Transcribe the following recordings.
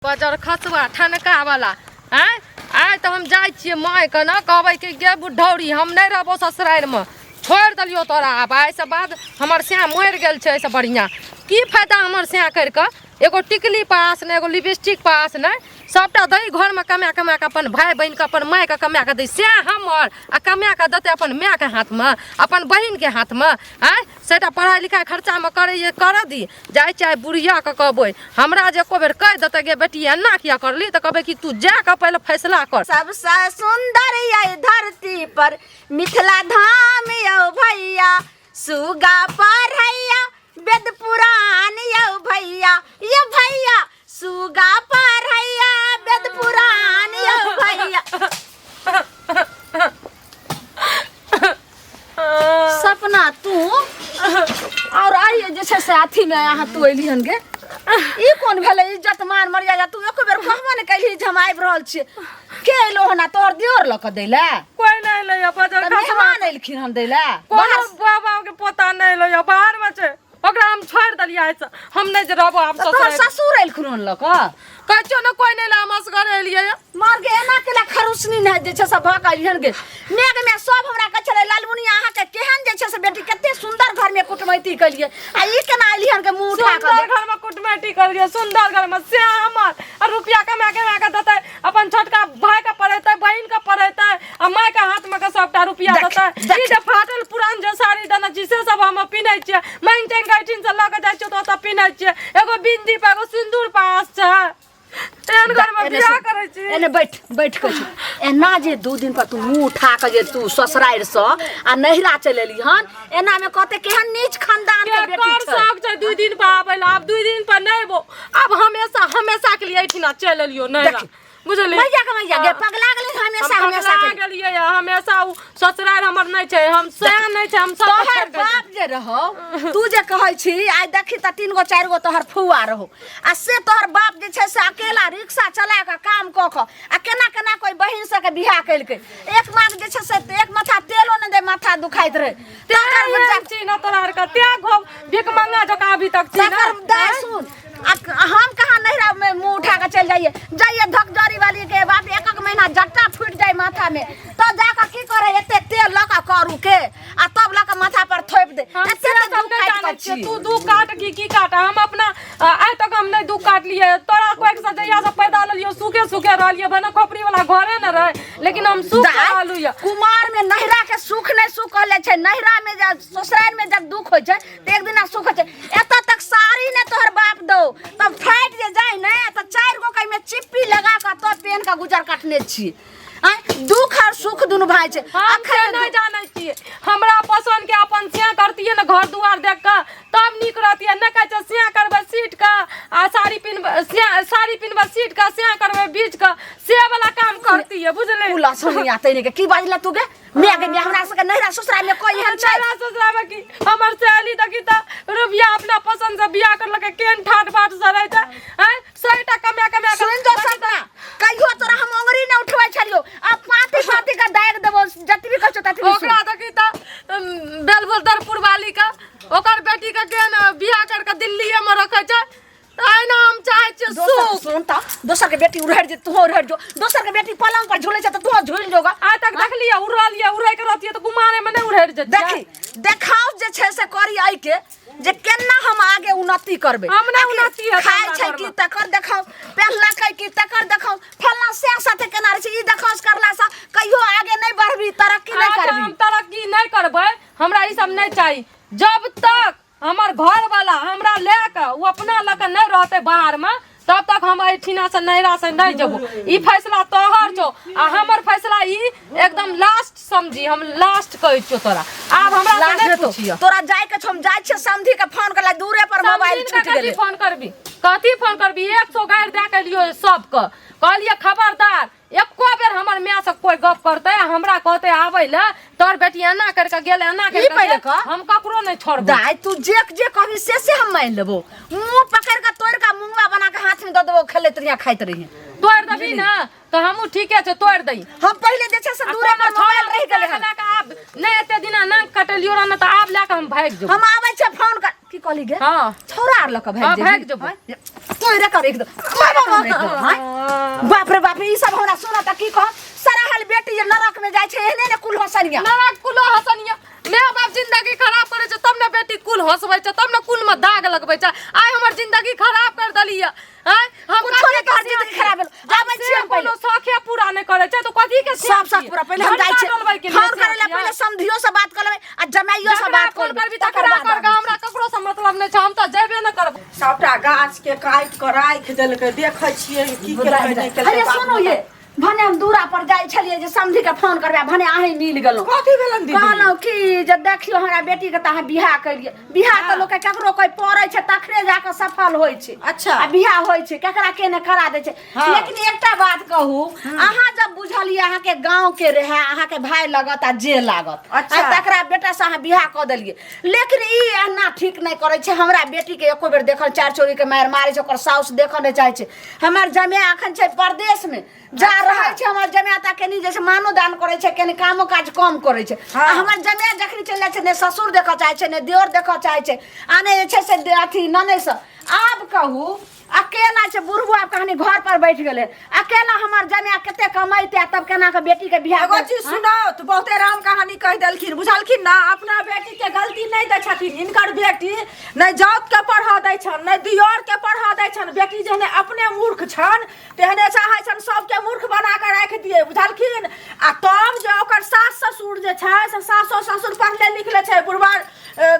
बजर खसुआ ठनका वाला आँय आइ तऽ हम जाइ छियै मायके ने कहबै कि गे बुढ़ौरी हम नहि रहबो ससुरारिमे छोड़ि देलियौ तोरा आब आइसँ बाद हमर सैं मरि गेल छै एहिसँ बढ़िआँ की फायदा हमर सैं करि कऽ एगो टिकली पास नहि एगो लिपस्टिक पास नहि सभटा दही घरमे कमा कमा कऽ अपन भाय बहिनके अपन मायके कमा कऽ दै सएह हमर आ कमा कऽ देतै अपन मायके हाथमे अपन बहिनके हाथमे आँय सेटा पढ़ाइ लिखाइ खर्चामे करैए करऽ दी जाइ छियै आइ बुढ़ियाके कहबै हमरा जे एको बेर कहि देतै गे बेटी एना किया करली तऽ कहबै कि तू जा कऽ पहिले फैसला कर। सबसँ सुन्दर यै धरती पर मिथिला धाम यौ भैया, सुगा पढ़ैया वेद पुराण यौ भैया, यौ भैया सुगा पढ़ैया वेद पुराण यौ भैया। सपना तू और आइए जे छै से अथी में अहाँ तू अयली हन गे, ई कोन भेलै इज्जत मान मर्यादा? तू एको बेर कहबो ने कैलही जे हम आबि रहल छियै। के एलो हन? आ तोहर दियोर लऽ कऽ दै लए? कोई नहीं एलै यऽ, बजर तऽ खसबा। मेहमान एलखिन हन दै लए? कोनो बाहर बाबा के पोता नहीं एलै यऽ, बाहर में छै, ओकरा हम छोड़ि देलियै आइसँ, हम नहि जे रहबो आब तऽ तोहर ससुरारि। ससुर एलखुन हन लऽ कऽ? कहै छियौ ने, कोई नहि एलै, हम असगरे एलियै यऽ। मार गे, एना केला खरुसनी नहि जे छै से भऽ कऽ एलिहन गे। मेघ में सब हमरा कहै छलै, लालमुनिया अहाँके केहन जे छै से बेटी, कते सुन्दर घर में कुटमैती केलियै आ ई केना एलिहन गे मुँह उठा कऽ? सुन्दर घर में कुटमैती केलियै, सुन्दर घर में से हमर आ रुपया कमा कमा कऽ देतै, अपन छोटका भाय के पढ़ेतै, बहिन के पढ़ेतै आ माय के हाथ में के सबटा रुपया देख, देतै। देख। ई जे फाटल पुरान जे साड़ी देने छी से सब हम पिन्है छियै, मांगि टांगि कऽ एहिठिन से लऽ कऽ जाइ छियै तऽ ओतऽ पिन्है छियै। एगो बिन्दी पर एगो सिन्दूर पास छै, एहन घर में एने बियाह सुन, करै छी। एने बैठ बैठ के छी। एना जे 2 दिन पर तू मुंह उठा के जे तू ससुरारि से आ नैहरा चलि एली हन, एना में कहते केहन नीच खानदान के बेटी केकर छै। शौक छै 2 दिन पर आबै ला? आब 2 दिन पर नहि एबो, आब हमेशा हमेशा के लिए एहिठिना चलि एलियो नैहरा। देखी। बुझली? मैया के मैया गे, पगला गेलै हमेशा हम हमेशा पगला के लिए। गेलियै या, हमेशा उ ससुरारि हमर नहि छै, हम सएह नहि छै, हम सब तोहर बाप जे रहो, तू जे कहै छी आइ देखी तऽ 3 गो 4 गो तोहर फुआ रहो, आ से तोहर बाप जे छै से अकेला रिक्शा चला कऽ काम कऽ कऽ आ केना केना कोई बहिन सबके बियाह केलकै। एक मांग जे छै से एक माथा तेलो नहि दे, माथा दुखाइत रहै। तकर तें छी न तोरा आरके तें घो भीख मंगा जकाँ अभी तक छी न। तकर दाय सुन, आ हम कहाँ नैहरा में मुंह उठा के चलि जाइए, जाइए धकजरी वाली के बाप एक एक महीना जट्टा फूटि जाए माथा में, तो जाकर की करे एते तेल लऽ कऽ करू के आ तब लऽ कऽ माथा पर थोपि दे। हम एते से तऽ सब दुख नहि काटि जानै कऽ छियै, छी। तू दुख काट की की काट, हम अपना आइ तक हम नहि दुख काटलियै। तोरा कोइक से जहिया से पैदा लेलियो सुखे सुखे रहलियै, भने खोपड़ी वाला घरे ने रहे लेकिन हम सुख दाइ, रहलू यऽ। कुमार में नैहरा के सुख नहि सुख कहले छै, नैहरा में जब ससुराल में जब दुख होइ छै तऽ एक दिना सुख होइ छै। एतऽ तक साड़ी नहि तोहर बाप दौ तब फाटि जे जाइ ने तऽ 4 गो के चिप्पी लगा कऽ तब पेन के गुजर काटने छी। आँय, दुख और सुख दुनू भाई छै। हम अखन से नहि जानै छियै, हमरा पसंद के अपन सिया करतियै ने घर दुआर देख कऽ तब नीक रहतियै। नहि कहै छै सिया करबै सीट के आ साड़ी पिन्हबै, सिया साड़ी पिन्हबै सीट के, सिया करबै बीच के, से वाला काम करतियै, बुझलियै? उ लसुनिया तैने के की बाजला तू गे? मैं गे, मैं हमरा सबके नैहरा ससुरा में कोई एहन छै? नैहरा ससुरा में की हमर सहेली देखी तऽ रुपया अपना पसंद से बियाह करलकै, केहन ठाट बाट से रहै छै, आँय? 100 कमा कमा सुन जो सपना, कहियो तोरा हम अंगुरी नहि उठबै छलियो, आब पाती पाती के दागि देबो, जतबी कहै छौ ततबी सुन। ओकरा देखी तऽ बेलबदरपुर वाली के ओकर बेटी के केहन बियाह कर के दिल्लीए में रखै छै, तैं हम चाहै छियै दोसर सुख। सुन तऽ, दोसर के बेटी उड़हरि जे तूहो उड़हरि जो, दोसर के बेटी पलंग पर झूलै छै तऽ तूहो झूलि जोगा। आइ तक देखलियै उड़लियै, उड़ै के रहतियै तऽ कुमारे में नहि उड़हरि जेतियै। देखी देखाउ जे छै से करी एहि के जे केना हम आगे उन्नति करबै। हम नहि आखिर उन्नति हेतै खाइ हमरा छै घरमे। की तकर देखाउ, पहनलकै की तकर देखाउ, फल्लाँ से साथे केना रहै छै, ई देखाउस करलासँ कहियो आगे नहि बढ़बी, तरक्की नहि अच्छा, करबी। हम तरक्की नहि करबै, हमरा ई सब नहि चाही। जब तक हमर घरवाला हमरा लए कऽ ओ अपना लऽ कऽ नहि रहतै बाहरमे तब तक हम एहिठिना से नैहरा से नहि जेबो। ई फैसला तोहर छौ आ हमर फैसला ई एकदम लास्ट समझी, हम लास्ट कहै छियौ तोरा, आब हमरा से लास्ट नहि हेतौ। पुछियह। तोरा जाय के छौ, हम जाय छियै समधी के फोन करला, दूरे पर मोबाइल समधिन के छूटि कथी गेलै। फोन करबी, कथी फोन करबी? 100 गारि दए के एलियौ सबके, कहलियै खबरदार एको बेर हमर माय से कोई गप करतै आ हमरा कहतै आबै लए, तोहर बेटी एना करि कऽ गेल, एना करि ई कऽ पहिले गेल, कह। हम ककरो नहि छोड़बै। दाइ तू जे जे कहबी से से हम मानि लेबो, मुंह पकड़ि कऽ तोड़ि कऽ मुंगवा बना कऽ हाथ में दऽ देबो, खेलैत रहिए खाइत रहिए। तोड़ि देबी ने तऽ हमहूँ ठीके छै तोड़ि दही। हम पहिले जे छै से आ दूरे पर कोनो मोबाइल छोड़ा रहि गेलै हन। लए कऽ आब नहि एते दिना नाक कटेलियो रह ने तऽ आब लए कऽ हम भागि जेबो। हम आबै छियै फोन कर। की कहली गे हाँ। छौरा आर लऽ कऽ हाँ, भागि भागि जेबो। तोरे कर एक दो बाप रे बाप ई सब हमरा सुनत त की कहब सराहल बेटी जे नरक में जाइ छै एहने ने कुल हसनिया नरक कुल हसनिया माय बाप जिंदगी खराब करे छै तब ने बेटी कुल हंसबै छै तब ने कुल में दाग लगबै छै आइ हमर जिंदगी खराब कर देली है आँय? हम कुछो कथी नहि के तोहर सियान जिंदगी छियै? खराब भेल। जब आबै से छियै हम पहिले। कोनो शौखे पूरा नहि करे छै तऽ कथी के सब शौक पूरा पहिले हम जाइ छियै फोन करे ला पहिले समधियो से बात कर लेबै आ जमाइयो से बात फोन कर करबी तकरा कर हमरा ककरो से मतलब नहि छै हम तऽ जेबे नहि करब सबटा गाछ के काटि कऽ राखि देलकै देखै छियै की केलकै नहि केलकै अरे बाप सुनू रे ये भने हम दूरा पर जाइ छलियै जे समधी के फोन करबै भने अहीं मिल गेलहुँ कथी भेलन दीदी कहलहुँ कि जे देखियौ हमरा बेटी के तऽ अहाँ बियाह करियै बियाह तऽ लोकके ककरो कोइ पड़ै छै तखने जाकऽ सफल होइ छै अच्छा। आ बियाह होइ छै ककरा के ने करा दै छै हाँ। लेकिन एकटा बात कहू अहाँ जब बुझलियै अहाँके गाँव के रहै अहाँके भाय लागत आ जे लागत अच्छा। आ तकरा बेटा से अहाँ बियाह कऽ देलियै लेकिन ई एना ठीक नहि करै छै हमरा बेटी के एको बेर देखल चारि चोरी के मारि मारै छै ओकर साउस देखऽ नहि चाहै छै हमर जमाय अखन छै परदेश में जा रहै छै हमर जमाय तऽ कनी जे छै मानो दान करै छै कनी कामो काज कम करै छै आ हमर जमाय जखनी चलि जाइ छै ने ससुर देखऽ चाहै छै ने देवर देखऽ चाहै छै आ ने जे छै से अथी ननैसँ आब कहू अकेला छै बुढ़बो आब कहानी घर पर बैठ गेलै अकेला हमर जमाय कते कमैते आ तब केना के बेटी के बियाह एगो चीज सुनाओ तऽ बहुते राम कहानी कहि देलखिन बुझलखिन ना अपना बेटी के गलती नहि दै छथिन हिनकर बेटी नहि जात के पढ़ऽ दै छनि नहि दियोर के पढ़ऽ दै छनि बेटी जेहने अपने मूर्ख छनि तेहने चाहै छनि सबके मूर्ख बना कऽ राखि दियै बुझलखिन आ तब जे ओकर सास ससुर जे छै से सासो ससुर पढ़ले लिखले छै बुढ़बा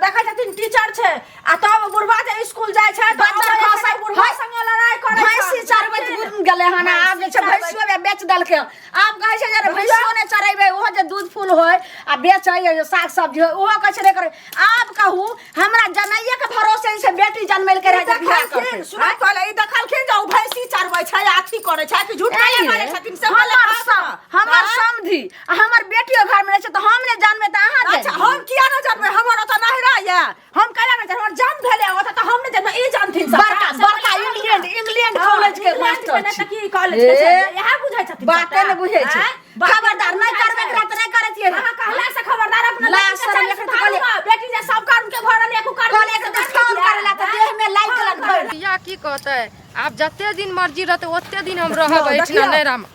देखै छथिन टीचर छै आ तब बुढ़बा जे स्कूल जाइ छै तऽ बच्चा अबै छै खसै बुढ़बा संगे लड़ाइ करै भैंसी चरबैत घुम गेलै हन आब जे छै भैंसियो बे बेच देलकै हन। आब कहै छै जे रे भैंसियो नहि चरेबै ओहो जे दूध फूल होय आ बेचै जे साग सब्जी होय ओहो कहै छै नहि करै आब कहू हमरा जमाइए के भरोसे जे छै बेटी जनमेलकै रहै जे बियाह करतै देखलखिन सुनू पहिले ई देखलखिन जे ओ भैंसी चरबै छै अथी करै छै कि झूठ काहे मारै छथिन से पहिले हमर कहू सम ने। हमर आँय? समधि आ हमर बेटियो घर में रहै छै तऽ हम नहि जानबै तऽ अहाँ अच्छा जानबै हम किया नहि जानबै हमर ओतऽ नहिरा यऽ हम कैला नहि जानबै हमर जन्म भेलै ओतऽ तऽ हम नहि जानबै ई जानथिन सबटा। बड़का से बड़का पहिले कहू ने। इंग्लैंड इंग्लैंड हँ, कॉलेज के इंग्लैंड मास्टर नहि छी तऽ की कॉलेज के छै ए, इएह बुझै छथिन बाते सबटा। नहि बुझै छै आँय? बाते खबरदार नहि बुझै करबै छै। एकरा तऽ नहि करै छियै अहाँ कहला से खबरदार अपना ला बेटी के शरम चालि एखन तऽ सुधारू कहलियै- ना। बेटी जे सब कर्म के भरल एको कर्म कहलियै के तऽ फोन करै ला तऽ देह में लागि गेलन भरि भैया की कहतै आब जते दिन मर्जी रहतै ओते दिन हम रहब एहिठिना देखियौ। नहि राम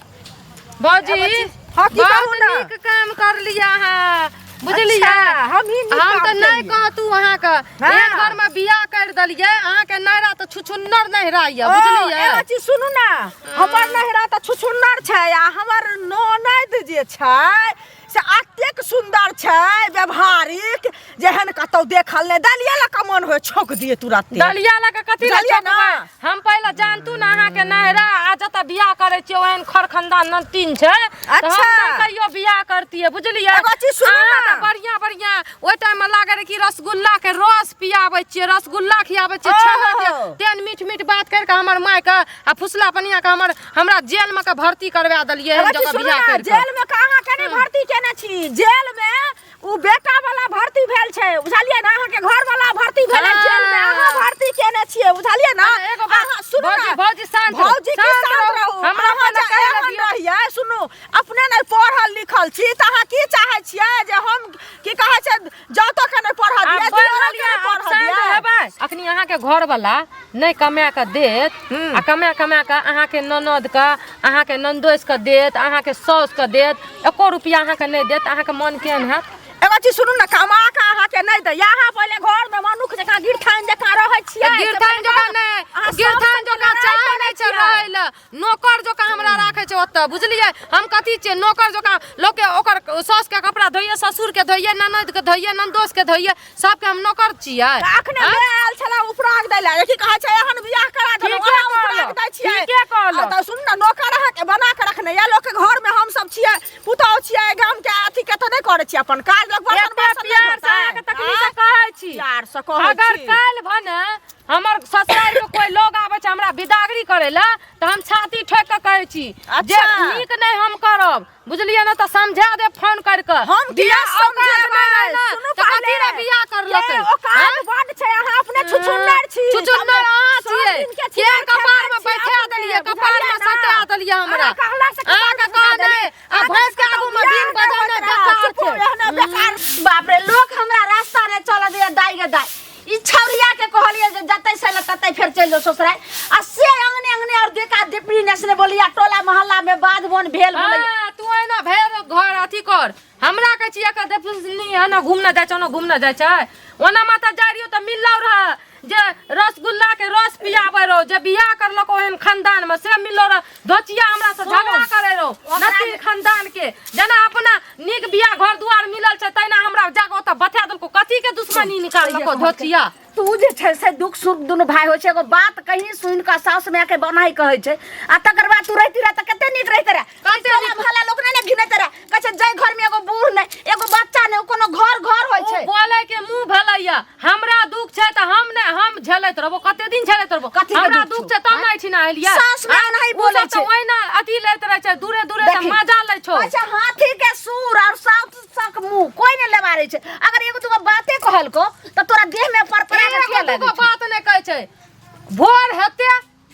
भौजी हाँ, की बहुत कहू ना? नीक काम कर लिया अहाँ बुझलियै अच्छा, हमही नीक हम काम तऽ नहि केलियै। कहतू अहाँके हाँ। एक घर में बियाह कर देलियै अहाँके नैरा तऽ छुछुन्नर नहिरा यऽ ओ, बुझलियै एगो चीज सुनू ना हमर नहिरा तऽ छुछुन्नर छै आ हमर ननैद जे छै से एतेक सुन्दर छै व्यवहारिक जेहन कतौ देखल नहि दलिया लऽ कऽ मन होइ छौंक दिए तुरते दलिया लऽ कऽ कथी लए बुझलियै ना? चौंकबै? हम पहिले जानतू ने अहाँके नहिरा आ जतऽ बियाह करै छियै ओहन खरखंदा ननतीन छै तऽ हम अच्छा। नहि कहियो बियाह करतियै बुझलियै एगो चीज सुनू ना। अहाँ तऽ बढ़िआँ बढ़िआँ ओहि टाइम मे लागै रहै कि रसगुल्ला के रस पियाबै छियै रसगुल्ला खियाबै छियै छेना के ओहो। तेहन मीठ मीठ बात करि कऽ हमर माय के आ फुसला पनिया के हमर हमरा जेल मे के भर्ती करवा देलियै एहन एगो चीज जगह सुनू बियाह ना करि कऽ जेल में कहाँ के नहि भर्ती केने छी जेल में उ बेटा वाला भर्ती भेल छै बुझलियै ना अहाँके घर वाला भर्ती भेलै हाँ। जेल में अहाँ भर्ती केने छियै बुझलियै ना अरे एगो बात- अहाँ सुनू भौजी- ना भौजी शांत रहू, भौजी की शांत शांत रहू। रहू हमरा अहाँ पहिले जे कहै लए एहन दियौ। रहियै सुनू अपने नहि पढ़ल लिखल छी तऽ अहाँ की चाहै छियै जे हम की कहै छै जातो के नहि पढ़ऽ आब दियै बोलि दियरो के देलियै, नहि आब पढ़ऽ शांत दियै हेबै। अखनी अहाँके घर वाला नहि कमा कऽ देत आ कमा कमा कऽ अहाँके ननद के अहाँके ननदोस के देत अहाँके साउस के देत एको रुपया अहाँके नहि देत अहाँके मन केहन हैत एगो चीज सुनू ने कमा कऽ अहाँके नहि दैया अहाँ पहिले घरमे मनुख जकाँ गिरथान जकाँ रहै छियै गिरथान जकाँ नहि अहाँ सब गिरथान संगे जकाँ लड़ाइ चाहे करै नहि छै छियै। रहै लए नौकर जकाँ हमरा राखै छै ओतऽ बुझलियै हम कथी छियै नौकर जकाँ लोकके ओकर साउसके कपड़ा धोइए ससुरके धोइए ननदके धोइए ननदोसके धोइए सबके हम नौकर छियै तऽ अखने आँय? मैं आयल छला उपराग दै लए की कहै छै एहन बियाह करा देलहुँ ठीके अहाँ उपराग कहलहुँ, दै छियै ठीके कहलहुँ। आ तऽ सुन ने नौकर अहाँके बना के रखने यऽ लोकके घरमे हम सब छियै पुतहु छियै गामके अथी के तऽ नहि करै छियै अपन काज लोक बर्तन एते बासन नहि प्यार से अहाँके धोतै तकनी से आँय? कहै छी प्यार से कहै अगर छी। काल्हि भने हमर ससुराल के कोई लोग आबै छै हमरा बिदागरी करै लए तऽ हम छाती ठोकि कऽ कहै छी जे अच्छा। नीक नहि हम करब बुझलियै ने तऽ समझा देब फोन करि कऽ हम किया बियाह औकात समझेबै नहि रहै ने, सुनू तऽ कथी पहिले लए बियाह करलकै ये औकात आँय? बड्ड छै अहाँ अपने छुछुन्नर छी छुछुन्नर अहाँ सब छियै दिन के के छिनार कपार में खेनाइ छी बैठा अपने, देलियै कपार में बुझलियै ना? सटा देलियै हमरा अहाँ कहला से कपार अहाँके में सटा कह नहि देलियै। आ भैंस के आगू में बीन बजौने बेकार चुप छै एहने बेकार बाप रे लोक हमरा रास्ता नहि चलऽ दैया दाइ गे दाइ ई छौरिया किछु नहि बोलिया टोला मोहल्ला में बाध बन भेल बोलैया। हाँ, तू एना भेल घर अथी कर हमरा कहै छी एकर देखनी एना घूमने जाइ छै ओना घूमने जाइ छै ओना माता जाइ रहियो तऽ मिललो रह जे रसगुल्ला के रस पियाबै रहो जे बियाह करलको ओहन खानदान में से मिललो रह धोचिया हमरा से झगड़ा करे रहो नती खानदान के जेना अपना नीक बियाह घर दुआर मिलल छै तहिना हमरा जाके ओतऽ बता देलको कथी के दुश्मनी निकाललको धोचिया तू जे छै से दुख सुख दुनू भाई होइ छै एगो बात कहीं सुनि कऽ साउस माय के बनाई कहै छै आ तकर बाद तू रहिती रह तऽ कते नीक रहिते रह कते टोला मोहल्ला लोक नहि ने घिनैत रह कहै छै जाहि घर में एगो बूढ़ नहि एगो बच्चा नहि ओ कोनो घर घर होइ ओ छै बोले के मुंह भेलैया हमरा दुख छै तऽ हम ने हम झेलैत रहबो कते दिन झेलैत रहबो कथी के हमरा दुख दुख छौ? छै तब ने एहिठिना एलियै सास माय एनाही ओ बोलै सब तऽ छै। ओहिना अथी लैत रहै छै दूरे दूरे से देखी। मजा लै छौ अच्छा हाथी के सूर और साउथ सक मुंह कोई नहीं लेबारे छै अगर एगो दूगो बाते कहलको तऽ तोरा देह में पर पर एगो के दूगो लगै छै बात नहि कहै छै भोर हेते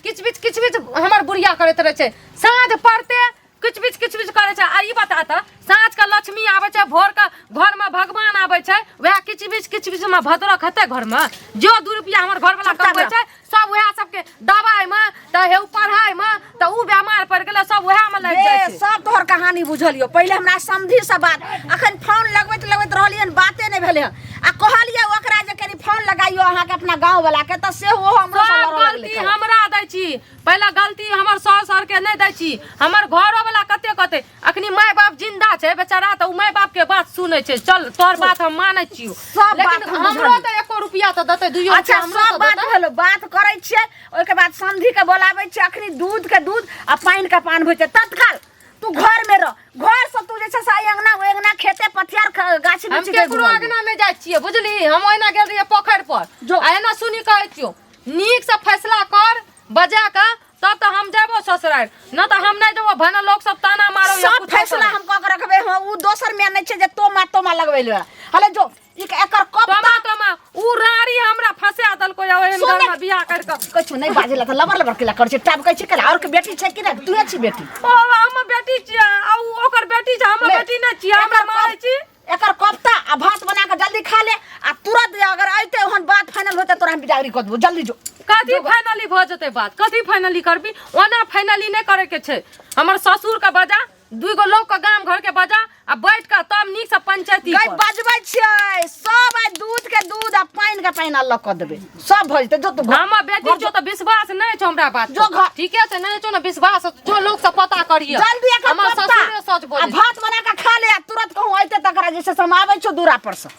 किच बिच किच बिच हमर बुढ़िया करैत रहै छै साँझ पड़ते किच बिच किच बिच करै छै आ ई बता तऽ साँझ के लक्ष्मी आबै छै भोर के घर में भगवान आबै छै वएह किच बिच किच बिच में भद्रक हेतै घर में जो दू रुपया हमर घर वाला कमबै छै सब वएह सबके दवाई में तऽ हे पढ़ाई में तऽ उ बेमार पड़ि गेलै सब वएह में लागि जाइ ए, छै सब तोहर कहानी बुझलियो पहिले हमरा समझी से बात अखन फोन लगबैत लगबैत रहलियन बाते नहि भेलै हन आ कहलियै ओकरा जे कनि फोन लगाइयो अहाँके अपना गाँव वाला के तऽ सेहो हमरो से सब लड़ऽ गलती लगलै हमरा दै छी पहिले गलती हमर सास सर के नहि दै छी हमर घरो वाला कते कते अखनी माय बाप जिंदा छै बेचारा तऽ उ माय बाप के बात सुनै छै चल तोहर बात हम मानै छियौ सब बात लेकिन हम हमरो बुझलियै। तऽ एको रुपया तऽ देतै दुइयो अच्छा रुपया हमरो सब तऽ बात देतै भेलो बात करै छियै ओहिके बाद समधी के बोलाबै छियै अखनी दूध के दूध आ पानि के पान होइ छै तत्काल तू घर में रह घर से तू जे छै से एहि अंगना ओहि अंगना खेते पथियार गाछी हम बिरछी के केकरो घुमल। अंगना नहि जाइ छियै बुझली हम ओहिना गेल रहियै पोखरि पर जो। आ एना सुनी कहै छियौ नीक से फैसला कर बजा के तब तऽ हम जेबो ससुरारि न तऽ हम नहि जेबो भने लोक सब ताना मारो या सब कुछो फैसला करे। हम कऽ के रखबै हँ उ दोसर में नहि छै जे तोमा तोमा लगबै ले हले जो ई एकर कब तोमा तोमा उ राड़ी हमरा फंसा देलको या ओहन सुन घर ने। में बियाह कर के कछु नहि बाजै ला तऽ लबर लबर केला करै छै टाप कहै छै केला और के बेटी छै कि नहि तूहे छी बेटी ओ हम बेटी छियै आ उ ओकर बेटी छै हमर ले, बेटी नहि छियै हमरा एकर मारै छी एकर कोफ्ता आ भात बना के जल्दी खा ले आ तुरंत अगर अइते ओहन बात फाइनल होते तोरा हम बिदागरी कऽ देबो जल्दी जो कथी फाइनली भऽ जेतै बात कथी फाइनली करबी ओना फाइनली नहि करे के छै हमर ससुर के बजा दुई गो लोग के गाम घर के बजा आ बैठ के तब नीक से पंचायती गई कर। बजबै छियै सब आइ दूध के दूध आ पानि के पानि अलग कऽ देबै सब भऽ जेतै जो तू घर हमर बेटी छौ तऽ विश्वास नहि छौ हमरा बात जो पर। घर- ठीके छै नहि छौ ने विश्वास जो लोग से पता करिए जल्दी एकर हमर कोफ्ता ससुरे सच आ बोले भात बना के खा ले आ तुरंत कहूँ अइते तकरा जे छै से हम आबै छियौ दूरा पर से।